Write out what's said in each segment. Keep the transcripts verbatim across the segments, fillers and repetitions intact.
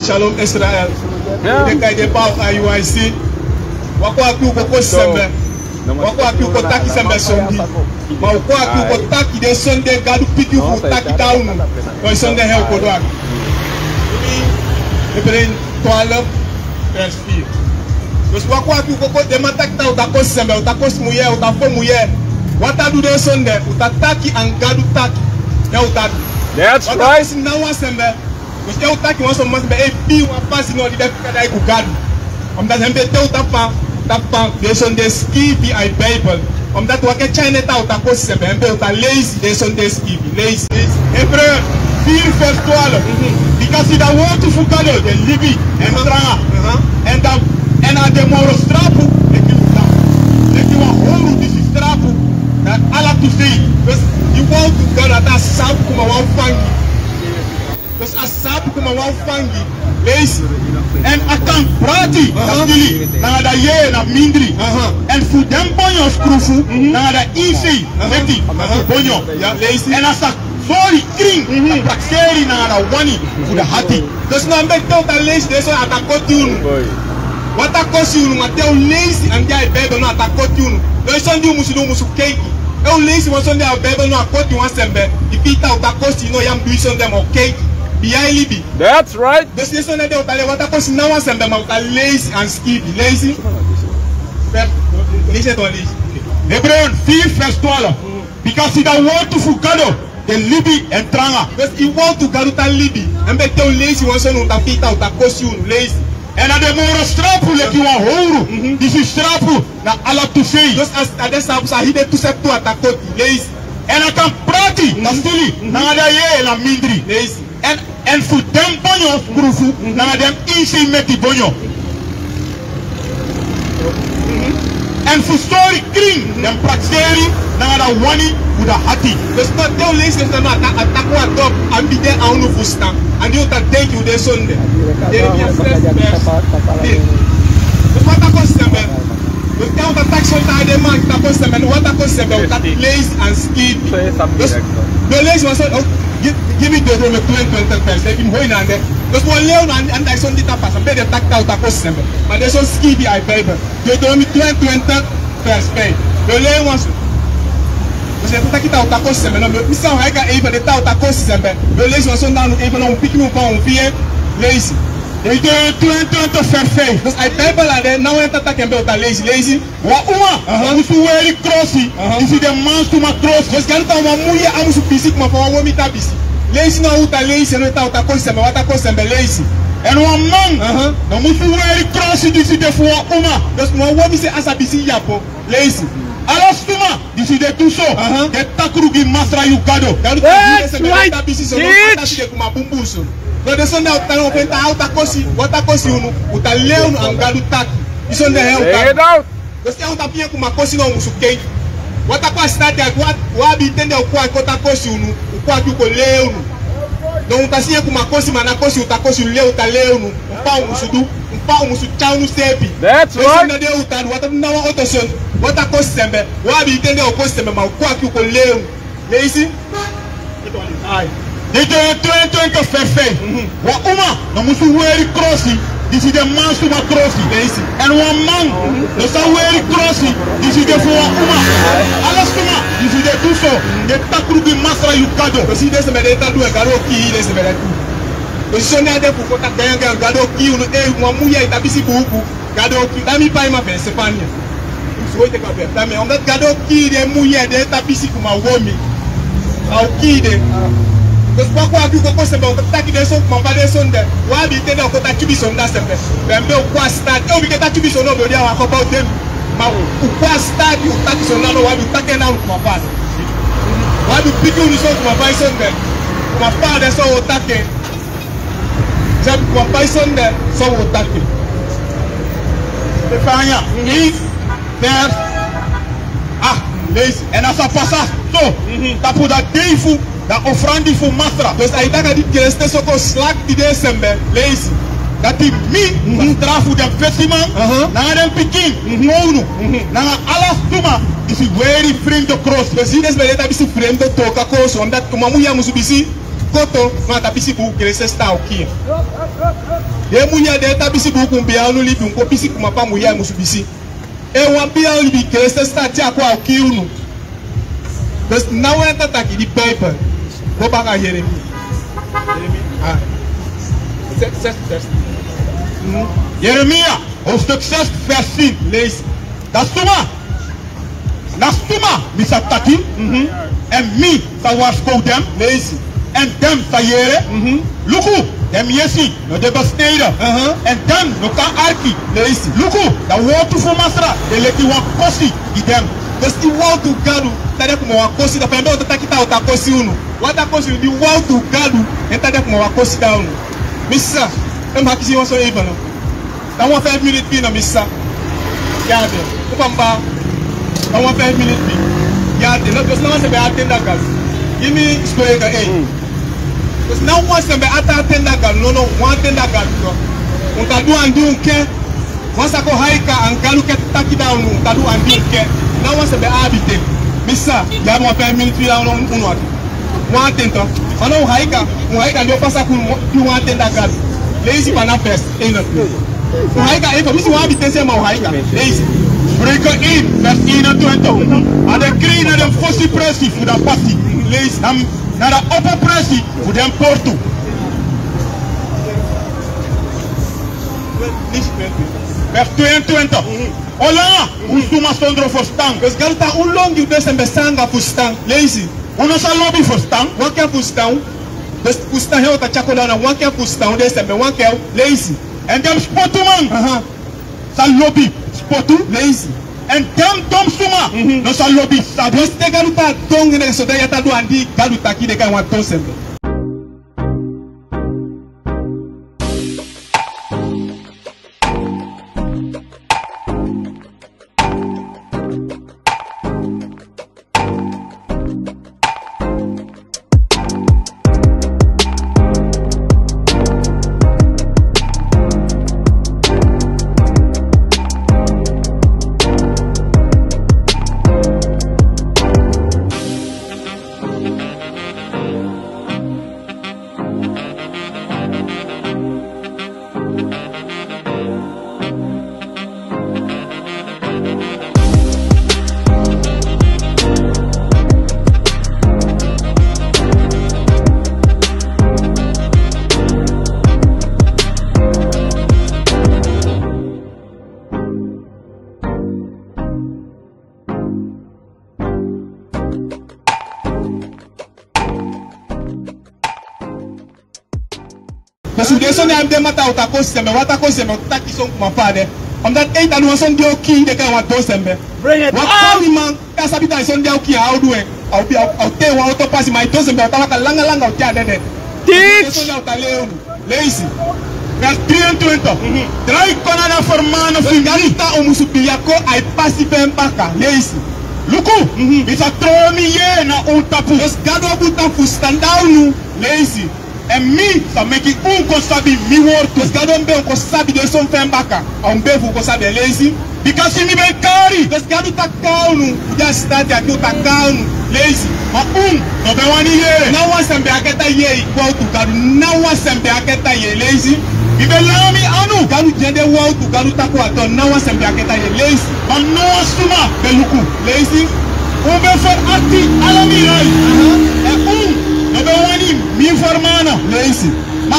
Shalom Israel. Ya. Den kai den baa fu I U I C. Wi á kon aki u kon kosi sembe. Wi á kon aki u kon taki sembe sonde. Ma wi kon aki u kon taki den sani di Gadu piki u fu taki gi unu. Kon sonde hel kon du aki. Hebreeën twaalf vers vier. Dus wi á kon aki u kon kosi, den man taki taki u ta kosi sembe, u ta kosi muyee, u ta fon muyee. Wi á ta du den sonde, u ta taki anga Gadu taki. Ya u ta du. That's right. Wi á ta kosi ná wan sembe. Dus te u taki wan sma sembe, ei, pii wan pasi no di de fika dai gi Gadu. Omdat en be te u ta psa, u ta psa den sani di skiibi a ini Bijbel. Omdat wi á kan tyai en taki u ta kosi sembe, en be u ta leisi den sani di skiibi. Leisi. Hebreeën vier vers twaalf. Bikasi a wortu fu Gado de libi èn tranga. Èn a de moro strapu leki wan, leki wan owru disi strapu na ala tu sei. Dus a wortu fu Gado, a sabi kuma wan fangi. Dus a sabi kuma wan fangi. Leisi. Èn a kan prati, aha, na stili, nanga a yeye na mindri. Aha. Èn fu den bonyo skrufu, mhm, nanga a isi, aha, meti, aha, bonyo. Ya, leisi. Èn a sa sori krin, mhm, na prakseri nanga a wani fu a ati. Dus na meki te u ta leisi den sani, a ta koti unu. Boy. Wi á ta kosi unu, ma te u leisi anga a Bijbel no, a ta koti unu. Dus sani di u musu du, u musu keiki. Te u leisi wan sani a ini Bijbel no, a koti wan sembe. Efu i taki u ta kosi, no, ya mu du i sani di mu keiki. Bika i libi. That's right. Dus den sani di u ta leisi, wi á ta kosi ná wan sembe, ma u ta leisi anga skiibi. Leisi. Leisi, leisi. Hebreeën vier vers twaalf. Bikasi a wortu fu Gado de libi èn tranga. Dus a wortu fu Gado ta libi. Èn meki te u leisi wan sani, u ta fii taki u ta kosi unu. Leisi. Èn a de moro strapu leki wan owru, mhm, disi strapu na ala tu sei. Dus a, a de strapu, san hide tu sei tu a ta koti. Leisi. Èn a kan prati, mhm, na stili, mhm, nanga a yeye na mindri. Leisi. Èn, èn fu den bonyo skrufu, mhm, nanga den isi meti bonyo. Mhm. Èn fu sori krin, mhm, den prakseri nanga a wani fu a ati. Dus te u leisi den sani, a ta, a taki wan dop, a mu de a unu fusutan. Andi u ta denki u de sonde. Jeremia zes vers tien. Dus wi á ta kosi sembe. Dus te u ta taki sonde, a den man ta kosi sembe, wi á ta kosi sembe, u ta leisi anga skiibi. Dus, dus leisi wan sani, oh, gi, gi mi Deuteronomium tweeëntwintig vers, efu i mu hori en ande. Dus wi o leri unu anga, anga a sani di ta pasa, pe den taki taki u ta kosi sembe. Ma den sani skiibi a ini Bijbel. Deuteronomium tweeëntwintig vers vijf. Wi o leri wan sani. Dus den taki taki u ta kosi sembe, no, mi san hori a ini Bijbel den taki u ta kosi sembe. Wi o leisi wan sani, dan unu even, un pikin, un kon, un fii en. Leisi. Deuteronomium tweeëntwintig vers vijf. Dus a ini Bijbel a de, now en ta taki en, be u ta leisi, leisi. Wan uma, aha, no musu weri krosi, aha, disi de mansma krosi. Dus Gadu taki wan muyee á musu bisi kuma fa wan womi ta bisi. Leisi now, u ta leisi, èn u taki u ta kosi sembe, wi á ta kosi sembe, leisi. Èn wan man, aha, no musu weri krosi disi de fu wan uma. Dus wan womi se á sa bisi yapo. Leisi. Ala suma disi de du so, aha, de takru gi Masra yu Gado. Gadu taki den sma di ta bisi so, no, a ta si den kuma bunbun so. No, den sma di a o tan, o feni taki a o ta kosi, wi á ta kosi unu, u ta leri unu anga Gadu taki. Disi sma di a o tan. Dus te un ta piki en kuma kosi, no, un musu kenki. Wi á ta kon a sitaati, wi á, wi á abi ten di un kon, kon ta kosi unu, un kon aki un kon leri unu. No, un ta si en kuma kosi, ma a ná kosi un ta kosi unu, leri un ta leri unu. Un fa un musu du, un fa un musu tyari unu seefi. That's right. Den sma di un ta du, wi á ta du ná wan oto sani, wi á ta kosi sembe, wi á abi ten di un kosi sembe, ma un kon aki un kon leri unu. Leisi. Ai. Disi de tweeëntwintig vers vijf. Mhm. Wan uma no musu weri krosi disi de mansma krosi. Leisi. Èn wan man no sa weri krosi disi de fu wan uma. Ala suma disi de du so, de takru gi Masra yu Gado. Yu si den sma di e tan du, Gado o kii den sma di e tan du. Yu si sani a de fu koti a gaanyan, Gado o kii unu, ei, wan muyee ta bisi buuku. Gado o kii, da mi pai ma fesi panya. So ete ka be, da mi, omdat Gado o kii den muyee di e tan bisi kuma womi. A o kii den. Dus wi á kon aki un kon kosi sembe, un taki den sani kuma fa den sani de. Wi á abi ten di un kon taki tyubi sani da sembe. Bembe un kon a sitaati, e, un bigin taki tyubi sani, no, be un de a wan kaba u den. Ma un kon a sitaati, un taki sani da, no, wi á abi taki en na un kuma fa. Wi á abi piki unu sani kuma fa i sani de. Kuma fa den sani o taki en. Sabi kuma fa i sani de, so un o taki. Stefania, mhm, vers, ah, leisi. Èn a sa pasa so, mhm, tapu a dei fu a ofrandi fu Masra. Dus a e taki a di Kelesten so kon slakti den sembe, leisi. Dati mi, mhm, sa strafu den fesiman, aha, nanga den pikin, mhm, kownu, mhm, nanga ala suma disi weri fremde krosi. Dus den sembe di e tan bisi fremde toka kosi, omdat uma muyee á musu bisi koto, ma a ta bisi buuku, Kelesten sa o kii en. Den muya den e tan bisi buku, un bia unu libi, un kon bisi kuma, pa muya e musu bisi. E wan bia libi, Kelesten sani a kon, a o kii unu. Dus now en tataki di Bijbel. Go baka Yeremia. Yeremia. Ah. Zes, zes, zes. Mhm. Yeremia, hoofdstuk zes, vers tien. Leisi. Dan suma, na suma mi sa taki, mhm, èn mi sa warskow den. Leisi. Èn den sa yere. Mhm. Luku, den mi yesi no de besneden. Aha. Èn den no kan arki. Leisi. Luku, dan wowtu fu Masra de leki wan kosi gi den. Dus di wowtu Gadu tan de kuma wan kosi, dan fa en ben o taki taki a o tan kosi unu. Wan tan kosi unu, di wowtu Gadu en tan de kuma wan kosi gi unu. Mi sisa, en makisi wan so even no. Dan wan feifi miniti pina, mi sisa. Ya de. Upamba. Dan wan feifi miniti pina. Ya de. No, dus na wan sembe a ten daga. Gi mi siko ega, eh. Mm. Dus na wan sembe a ten daga. No, no, wan ten daga. No. Un ta du andi un ke. Wan sa kon haika, èn Gadu ke taki dan un ta du andi un ke. Na wan sembe a abi ten. Mi sisa, ya wan feifi miniti pina, no, un, un wan. Wan ten toch. Ma no, un haika, un haika di o pasa ku, di wan ten daga. Leisi baka vers eenentwintig. Un haika, efu mi si wan abi ten se, ma un haika. Leisi. Spreuken één, vers eenentwintig. A de krin na den fosi presi fu den pasi. Leisi. Na, na den opo presi fu den portu. Vers tweeëntwintig. Ola, un suma sondro fusutan. Dus Gadu taki un longi, un de sembe sanga fusutan. Leisi. Un no sa lobi fusutan. Wan ke fusutan. Dus fusutan, he o ta tyako dan na wan ke fusutan, un de sembe wan ke. Leisi. Èn den spotuman. Aha. Sa lobi spotu. Leisi. Èn den don suma, mhm, no sa lobi sabi. Dus te Gadu taki don, ne so dan ya ta du andi, Gadu taki den kai wan don sembe. Dus un de soni a den mata, un ta kosi sembe, wan ta kosi sembe, un ta taki son kuma fa a de. Omdat eita du wan soni di o kii, den kai wan don sembe. Wan koniman, a sabi taki son di a o kii, a o du en. A o bi, a o, a o tei wan oto pasi, ma a don sembe, a o tan waka langa langa, a o tei a dede. Teach. Un de soni a o tan lei unu. Leisi. Vers drieëntwintig. Mhm. Drai kon na den fermana fu mi. Gadu taki un musu bia kon a e pasi fu en baka. Leisi. Luku, mhm, mi sa tron mi yeye na un tapu. Dus Gadu o buta fusutan gi unu. Leisi. Èn mi sa meki un kon sabi mi wortu. Dus Gadu o meki un kon sabi den soni fu en baka. A o meki un kon sabi en. Leisi. Bika si mi ben kari. Dus Gadu taki unu, un de a sitaati aki, un taki unu. Leisi. Ma un no ben wani yere. Na wan sembe a keti a yeye, wowtu Gadu. Na wan sembe a keti a yeye. Leisi. Mi ben langa mi anu. Gadu gi en den wowtu, Gadu taki un a don. Na wan sembe a keti a yeye. Leisi. Ma no wan suma ben luku. Leisi. Un ben ferakti ala mi rai. Aha. Èn un no ben wani mi fermana. Leisi. Ma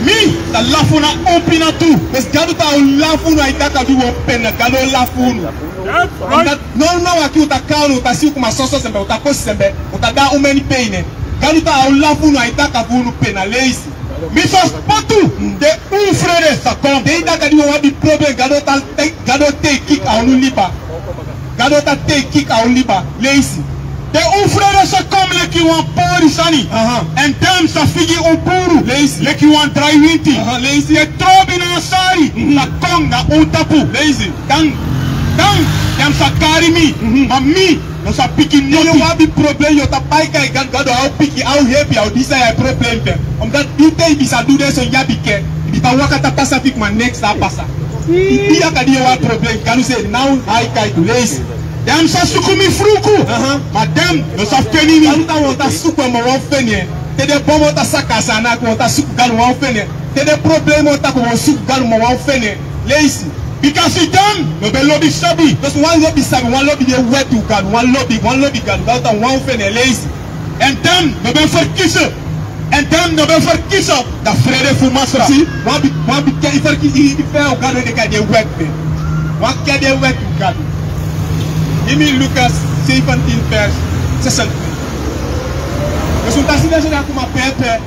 mi sa lafu na un pina tu. Dus Gadu taki a o lafu unu, a e taki a du wan pena, Gadu o lafu unu. That's right. Omdat now now aki un ta kai unu, un ta si un kuma soso sembe, un ta kosi sembe, un ta de a un meni peine. Gadu taki a o lafu unu, a e taki a fu unu pena. Leisi. Mi sa spotu, te un frede sa kon. Te i taki a di un abi problem, Gadu o ta, Gadu o tei kiki a unu liba. Gadu o ta tei kiki a unu liba. Leisi. Te un frede sa kon leki wan pori sani. Aha. Èn den sa figi un puru. Leisi. Leki wan drai winti. Aha, leisi. Te trobi na sari, mhm, sa kon na un tapu. Leisi. Dan, dan, den sa kari mi. Mhm. Ma mi no sa piki noti. Yu abi problem, yu o ta bai kai Gadu, Gadu a o piki, a o yepi, a o disi a problem fu en. Omdat yu te i bi sa du den soni ya, bika i bi kan waka tapu a sabi kuma neks sa pasa. I, i ya kan di yu abi problem, Gadu se now a e kai tu. Leisi. Den sa suku mi furuku. Aha. Ma den no sa feni mi. Gadu taki un o ta suku en, ma un á o feni en. Te den bon o ta saka a Saanan, un o ta suku Gadu, un á o feni en. Te den problema o taki, wan suku Gadu, ma wan o feni en. Leisi. Bika si den no ben lobi sabi. Dus wan lobi sabi, wan lobi di e weti u Gadu, wan lobi, wan lobi Gadu, Gadu taki wan o feni en. Leisi. Èn den no ben ferkisi. Èn den no ben ferkisi da frede fu Masra. Si, wan bi, wan bi ke i ferkisi, i, i feni u Gadu, den kan de weti. Wan ke de weti u Gadu. Gi mi Lukas zeventien vers zesentwintig. Dus un ta si den sani a kuma pepe.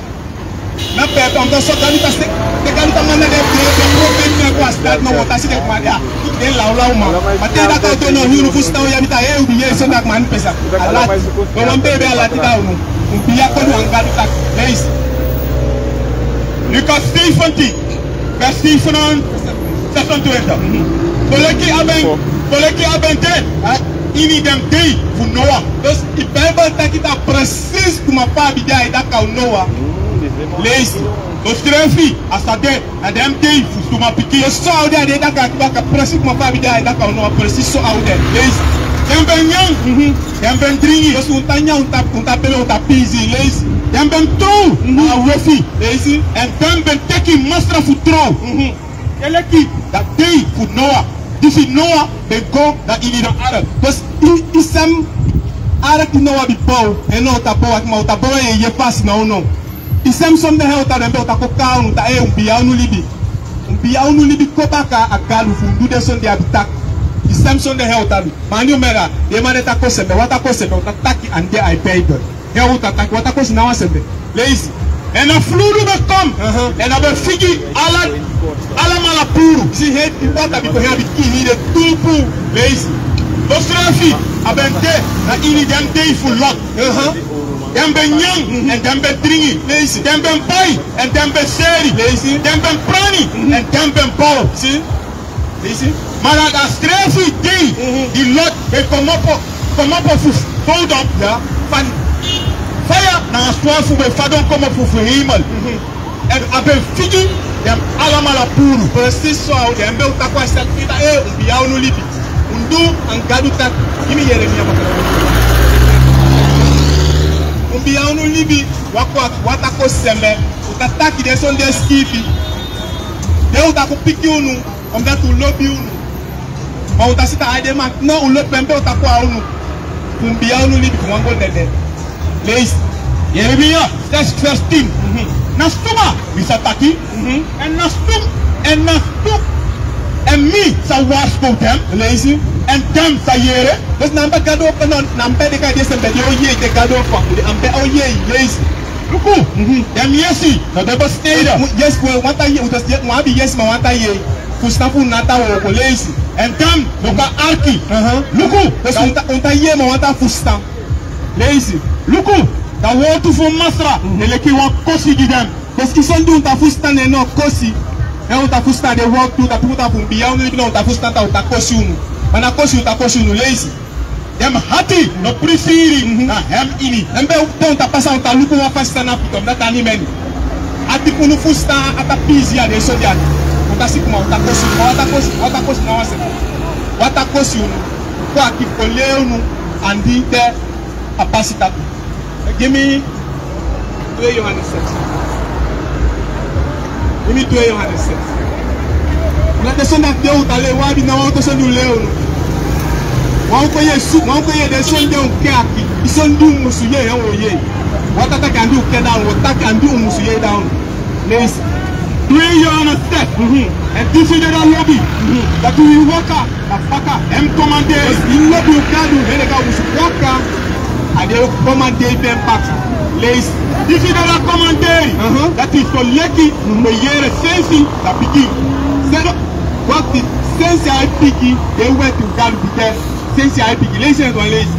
Na pepe, omdat so Gadu ta se, te Gadu ta manda den, den, den profeti na kon a start, no, un ta si den kuma ya. Den lawlaw man. Ma te dati a o de, no, yu no fusutan, ya mi ta, eh, u bi yere so dati man pesa. A lati. No, wan bebe a lati da unu. Un bi ya kon wan Gadu taki. Leisi. Lukas zeventien, vers zeven en zesentwintig. Soleki a ben, soleki a ben de na ini den dei fu Noa. Dus di Bijbel taki, dati precies kuma fa a ben de a e taki a Noa. Leisi. So srefi a sa de na den dei fu suma pikin. Yes, so a o de, a de, dati a e taki baka precies kuma fa a ben de a e taki a Noa, precies so a o de. Leisi. Den ben nyan, den ben dringi. Yes, un ta nyan, un ta, un ta bebe, un ta pizi. Leisi. Den ben trow na wan wefi. Leisi. Èn den ben teki Masra fu trow. Te leki da dei fu Noa, disi Noa ben go na ini den ark. Dus i, i sem ark di Noa ben bow, en no, un ta bow, ma un ta bow en yeye fasi, no, no. I sem son den heri, un ta, den ben, un ta kon kari unu, un ta, eh, un bi ya unu libi. Un bi ya unu libi kon baka a Gadu fu un du den sani di a ben taki. I sem son den heri, un ta du. Ma a nyun mera, den man de ta kon sembe, wan ta kon sembe, un ta taki andi a Bijbel. Heri un ta taki, wan ta kon si na wan sembe. Leisi. Èn a fludu ben kon. Aha. Èn a ben figi ala, alamala puru. Si, heri, wata ben kon, heri a ben kiri den tu puru. Leisi. So srefi a ben de na ini den dei fu Lot. Aha. Den ben nyan, èn den ben dringi. Leisi. Den ben bai, èn den ben seri. Leisi. Den ben prani, èn den ben bow. Si. Leisi. Ma na a srefi dei di Lot ben komopo, komopo fu Sodom, ya, fa faya nanga swafu ben fadon komopo fu hemel. Èn a ben figi den alamala puru. Precies so a o de. Èn den ben taki a sani, eh, un bi ya unu libi. Un du san Gadu taki. Gi mi Yeremia baka. Un bi ya unu libi, wan kon, wan ta kon sembe. Un ta taki den sani di e sikiifi. Den un ta kon piki unu. Omdat un lobi unu. Ma un ta si taki a de man, no, un lobi en, pe un ta kon a unu. Un bi ya unu libi, un wan go dede. Leisi. Yeremia zes vers tien. Mhm. Na suma mi sa taki? Mhm. Èn na suma, èn na suma, èn mi sa warskow den? Leisi. Èn den sa yere? Dus na a pe Gadu o, no, na a pe den kan de sembe, den o yere, den Gadu o kon, den a pe o yere, leisi. Luku, mhm, den yesi no de besneden. Yes, we, wan ta yere, un ta yere, wan abi yesi, ma wan ta yere. Fusutan fu un no ta wooko. Leisi. Èn den no kan arki. Aha. Luku. Dus un ta, un ta yere, ma wan ta fusutan. Leisi. Luku, da wortu fu Masra, mhm, e leki wan kosi gi den. Dus i sani di un ta fusutan, ne no kosi. Èn un ta fusutan den wortu, da tu un ta fu un bi ya unu libi, no, un ta fusutan taki un ta kosi unu. Ma na kosi un ta kosi unu. Leisi. Den ati no prisiri, mhm, na en ini. Èn pe un ta pasa, un ta luku wan fasi san na fu den, dati a nima en. Ati fu unu fusutan a ta pizi a den sani di ati. Un ta si kuma un ta kosi, un ta kosi, un ta kosi na wan sani. Un ta kosi unu. Kon aki fu kon lei unu andi de a pasi taki. Gi mi twee Yohanes zes. Gi mi twee Yohanes zes. Na den sani dati un ta lei, wan abi na wan o tu sani un lei unu. Wan o kon yere, wan o kon yere den sani di un ke aki. I sani di un musu yere, ya un o yere. Wan ta taki andi un ke da unu, wan taki andi un musu yere da unu. Leisi. Twee Yohanes zes. Mhm. Èn disi de da lobi. Mhm. Dati wi waka na baka en komanderi. Yu lobi yu Gadu, heri Gadu, musu waka a den komanderi fu en baka. Leisi. Disi de da komanderi. Aha. Dati soleki un ben yere sensi a bigin. Seno, wakti, sensi a e bigin, den weti fu Gadu bigin. Sensi a e bigin. Leisi en wan leisi.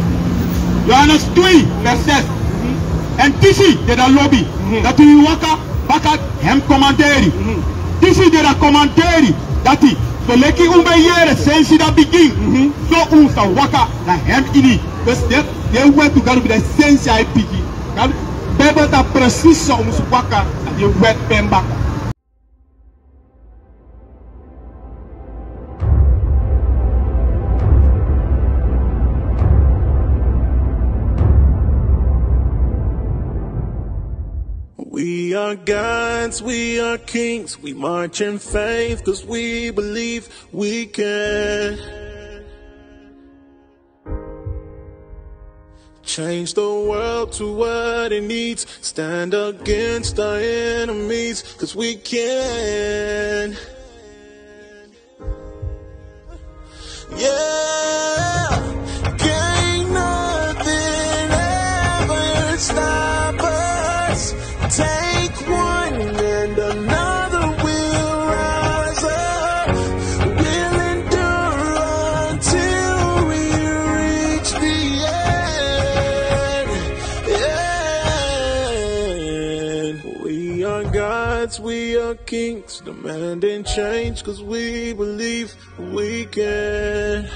Yohanes twee, vers zes. Mhm. Èn disi de da lobi. Mhm. Dati wi waka baka en komanderi. Mhm. Disi de da komanderi, dati soleki un ben yere sensi a bigin, mhm, so un sa waka na en ini. Dus den, den weti fu Gadu bigin sensi a e bigin. Gadu, Bijbel taki precies so un musu waka na den weti fu en baka. We are gods, we are kings, we march in faith, cause we believe we can change the world to what it needs, stand against our enemies, cause we can. Yeah, can't nothing ever stop us. Take one and another will rise up. We'll endure until we reach the end. Yeah. We are gods, we are kings, demanding change, cause we believe we can.